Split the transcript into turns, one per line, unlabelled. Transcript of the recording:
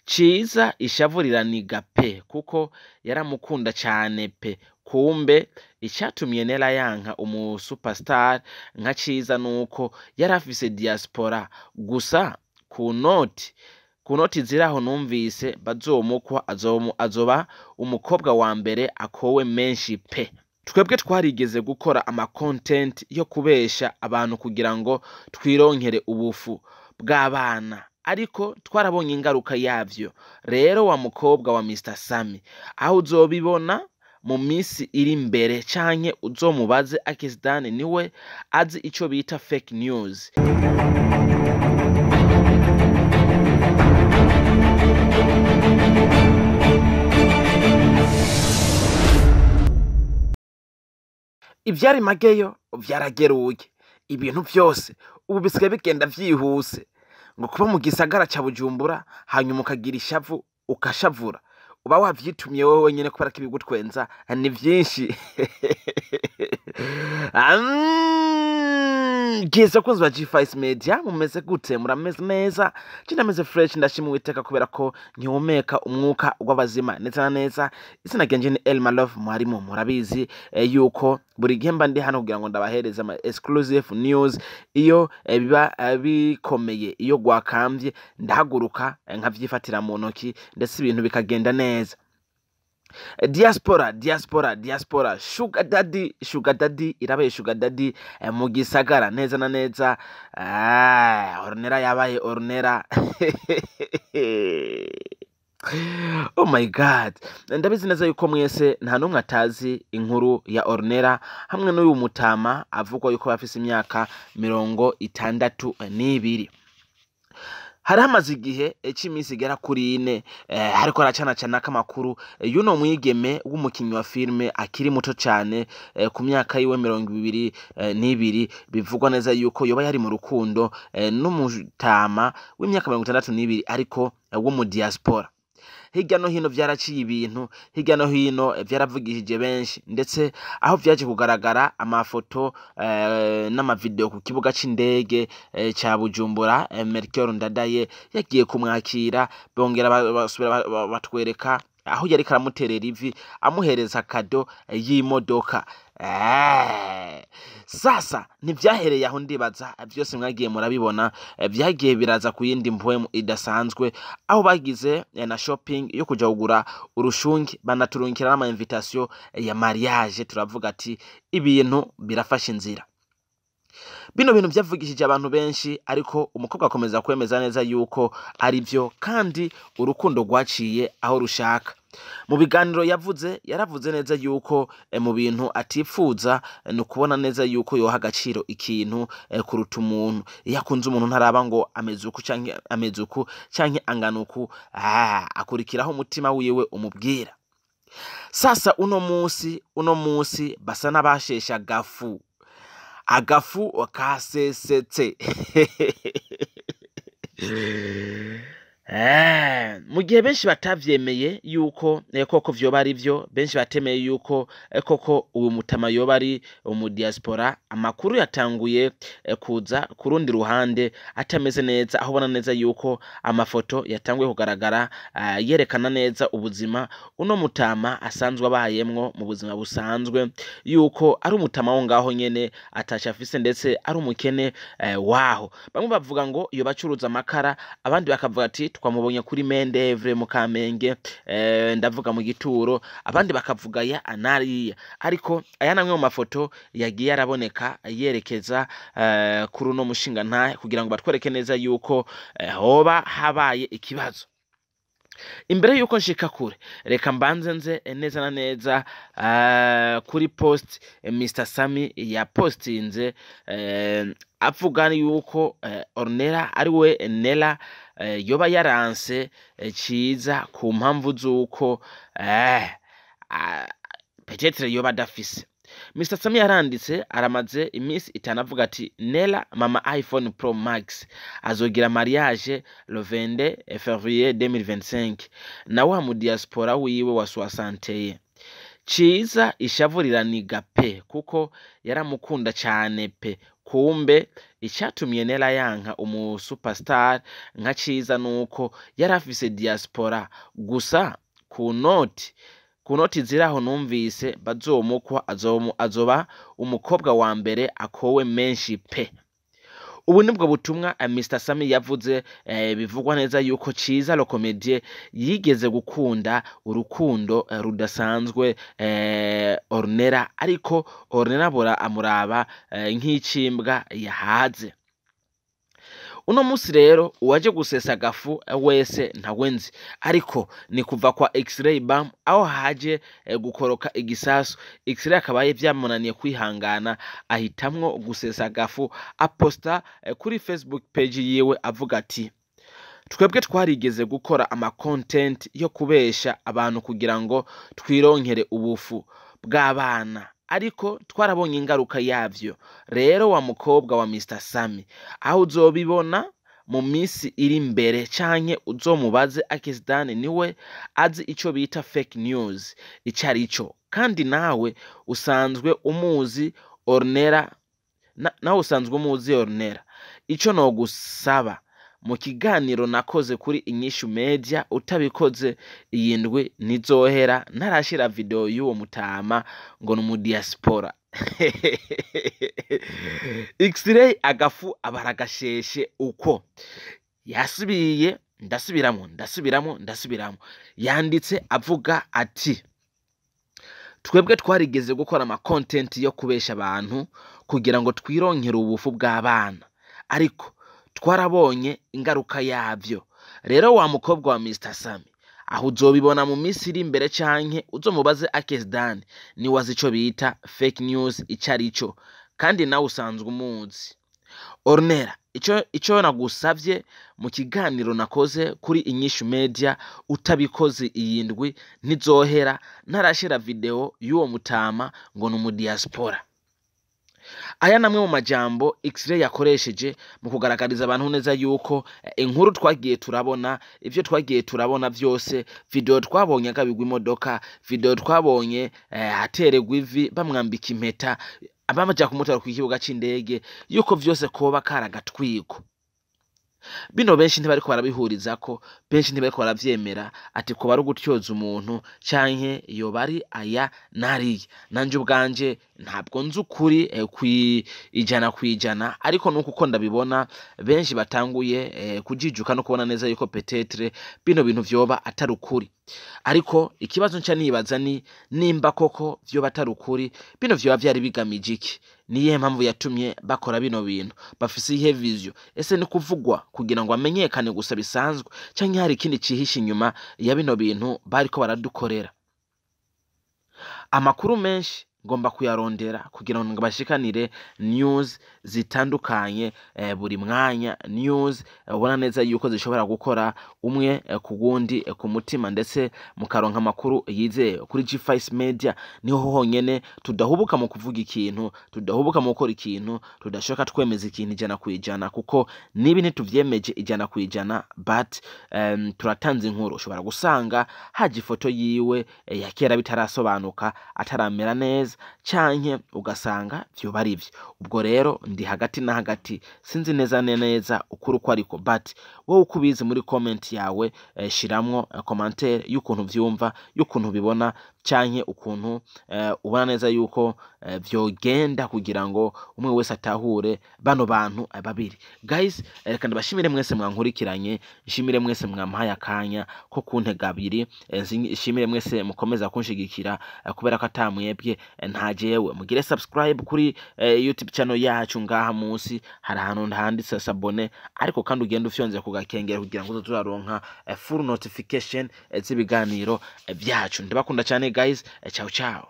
Ciza ishavu riraniga pe, kuko yaramukunda cane pe. Kumbe icatumye Nera yanka umu superstar nka Ciza nuko yari afise diaspora gusa. Ku noti ziraho numvise bazomukwa, azoba umukobwa wa mbere akowe menshi pe. Twebwe twarigeze gukora ama content yo kubesha abantu kugira ngo twironkere ubufu bw'abana, ariko twarabonye ingaruka yavyo. Rero wa mukobwa wa Mr Sami, aho uzobibona mu minsi iri imbere, canke uzomubaze Akisdani, niwe azi ico bita fake news. Ivyari mageyo vyarageruye. Ibintu vyose ubu bisigaye bigenda vyihuse. Ngo kuba mu gisagara ca Bujumbura, hanyuma ukagira ishavu, ukashavura, uba wavyitumye wowe wenyene, kubera ko ibigutwenza ni vyinshi. Giza kunzi ba G5 Media, mumeze gute? Murameze neza? Je ndameze fresh, ndashima Uwiteka kubera ko nkihumeka umwuka w'abazima neza na neza. Izina ryanje ni Elma Love mwarimu. Murabizi yuko buri gihe mba ndi hano kugira ngo ndabahereze ama exclusive news. Iyo biba bikomeye, iyo gwakambye, ndahaguruka nkavyifatira mu ntoki, ndetse ibintu bikagenda neza. Diaspora, diaspora, diaspora, sugar daddy, sugar daddy, irabaye sugar daddy mu gisagara neza na neza. Ornera yabaye Ornera. Oh my God, ndabizi neza yuko mwese nta n'umwe atazi inkuru ya Ornera hamwe n'uyu mutama avugwa yuko bafise imyaka 62. Hari hamaze igihe c'iminsi igera kuri 4 hariko haracanacanako amakuru y'uno mwigeme w'umukinyi wa filime akiri muto cane, ku myaka yiwe 22, bivugwa neza yuko yoba yari mu rukundo n'umutama w'imyaka 62, ariko wo mu diaspora. Hirya no hino vyaraciye ibintu, hirya no hino vyaravugishije benshi, ndetse aho vyaje kugaragara amafoto n'amavideo ku kibuga c'indege ca Bujumbura, Melchior Ndadaye yagiye kumwakira, bongera basubira batwereka aho yariko aramuterera ivi, amuhereza cadeau y'imodoka. Sasa ntivyahereye aho, ndibaza vyose mwagiye murabibona. Vyagiye biraza ku yindi mpwemu idasanzwe, aho bagize na shopping yo kuja kugura urushungi, banaturungikira n'ama invitation ya mariage. Turavuga ati ibintu birafashe inzira. Bino bintu vyavugishije abantu benshi, ariko umukobwa akomeza kwemeza neza yuko ari vyo, kandi urukundo rwaciye aho rushaka. Mu biganiro yavuze, yaravuze neza yuko mu bintu atifuza ni ukubona neza yuko yoha agaciro ikintu kuruta umuntu. Iyo akunze umuntu, ntaraba ngo ameze uku canke ameze uku canke angana uku, akurikiraho umutima wiwe umubwira. Sasa uno musi basa n'abasheshe agafu, agafu kasesetse. Mu gihe benshi batavyemeye yuko koko vyoba ari vyo, benshi batemeye yuko koko uyu mutama yoba ari umu diaspora, amakuru yatanguye kuza ku rundi ruhande atameze neza, aho ubona neza yuko amafoto yatanguye kugaragara yerekana neza ubuzima uno mutama asanzwe abayemwo mu buzima busanzwe, yuko ari umutama wo ngaho nyene, ataco afise, ndetse ari umukene waho. Bamwe bavuga ngo iyo bacuruza amakara, abandi bakavuga ati twamubonye kuri Mendevre mu Kamenge, ndavuga mu gituro, abandi bakavuga ya anariya. Ariko aya namwe mu mafoto yagiye araboneka yerekeza kuri uno mushinga ntahe, kugira ngo batwereke neza yuko hoba habaye ikibazo. Imbere yuko nshika kure, reka mbanze nze neza na neza kuri post Mr Sami yapostinze avuga yuko Ornella ari we Nella yoba yaranse Ciza ku mpamvu z'uko peut-être yoba adafise. Mr Sami yaranditse, aramaze iminsi 5, avuga ati Nella mama iPhone Pro Max azogira mariage le 22 février 2025 na wa mu diaspora wiwe wa 61. Ciza ishavu riraniga pe, kuko yaramukunda cane pe. Kumbe icatumye Nera yanka umu superstar nka Ciza nuko yari afise diaspora gusa. Ku noti ziraho numvise bazomukwa, azoba umukobwa wa mbere akowe menshi pe. Ubu nibwo butumwa Mr Sami yavuze. Bivugwa neza yuko Ciza le Comedien yigeze gukunda urukundo rudasanzwe Ornella, ariko Ornella bora amuraba nk'icimbwa yahaze. Uno musi rero uwaje gusesa agafu wese ntawe nzi, ariko ni kuva kwa X-Ray Bam aho haje gukoroka igisasu. X-Ray akabaye vyamunaniye kwihangana, ahitamwo gusesa agafu, aposta kuri Facebook page yiwe avuga ati: "Twebwe twarigeze gukora ama content yo kubesha abantu kugira ngo twironkere ubufu bw'abana, ariko twarabonye ingaruka yavyo. Rero wa mukobwa wa Mr Sami, aho uzobibona mu minsi iri imbere, canke uzomubaze Akisdani, niwe azi ico bita fake news ico arico. Kandi nawe usanzwe umuzi Ornella, nawe usanzwe umuzi Ornella. Ico nogusaba mu kiganiro nakoze kuri Inyishu Media, utabikoze iyi ndwi ntizohera ntarashira video y'uwo mutama ngo ni umudiaspora." X-Ray agafu abaragasheshe uko yasubiye. Ndasubiramo, ndasubiramo, ndasubiramo. Yanditse avuga ati: "Twebwe twarigeze gukora ama content yo kubesha abantu kugira ngo twironkere ubufu bw'abana, ariko twarabonye ingaruka yavyo. Rero wa mukobwa wa Mr Sami, aho uzobibona mu minsi iri imbere, canke uzomubaze Akesdan, niwe azi ico bita fake news ico arico. Kandi nawe usanzwe umuzi Ornella. Ico nagusavye mu kiganiro nakoze kuri Inyishu Media, utabikoze iyi ndwi ntizohera ntarashira video y'uwo mutama ngo ni umudiaspora." Aya namwe mu majambo X-Ray yakoresheje mu kugaragariza abantu neza yuko inkuru twagiye turabona, ivyo twagiye turabona vyose, video twabonye agabirwa imodoka, video twabonye ateregwa ivi bamwambika impeta, abamaja kumutwara ku kibuga c'indege, yuko vyose koba karagatwiko. Bino benshi ntibariko barabihurizako, benshi ntibariko baravyemera, ati kuba ari ugutyoza umuntu canke yoba ari aya n'ariya. Nanje ubwanje ntabwo nzi ukuri 100%, ariko nuko uko ndabibona, benshi batanguye kujijuka no kubona neza yuko peut-être bino bintu vyoba atari ukuri. Ariko ikibazo nca nibaza ni nimba koko vyoba atari ukuri, bino vyoba vyari bigamije iki? Niyihe mpamvu yatumye bakora bino bintu? Bafise iyihe vision? Ese ni kuvugwa kugira ngo amenyekane gusa bisanzwe, canke hari ikindi cihishe inyuma ya bino bintu bariko baradukorera? Amakuru menshi ngomba kuyarondera kugira ngo bashikanire news zitandukanye buri mwanya, news ubona neza yuko zishobora gukora umwe ku wundi ku mutima, ndetse mukaronka amakuru yizewe. Kuri G5 Media niho honyene tudahubuka mu kuvuga ikintu, tudahubuka mu gukora ikintu, tudashoka twemeza ikintu 100%, kuko nibi ntituvyemeje 100%, but turatanze inkuru. Ushobora gusanga haje ifoto yiwe ya kera bitarasobanuka, ataramera neza, canke ugasanga vyoba ari vyo. Ubwo rero ndi hagati na hagati, sinzi neza na neza ukuri uko ariko, but wowe uko ubizi, muri comment yawe shiramwo commentaire y'ukuntu vyumva, y'ukuntu ubibona, canke ukuntu ubona neza yuko vyogenda kugira ngo umwe wese atahure bano bantu babiri. Guys, reka ndabashimire mwese mwankurikiranye, nshimire mwese mwampaye akanya ko kuntega abiri, nshimire mwese mukomeza kunshigikira, kubera ko atamwebwe nta jewe. Mugire subscribe kuri YouTube channel yacu. Ngaha munsi hari ahantu handitse s'abonner, ariko kandi ugenda ufyonze ku gakengera kugira ngo uzoze uraronka full notification z'ibiganiro byacu. Ndabakunda cyane guys, ciao ciao.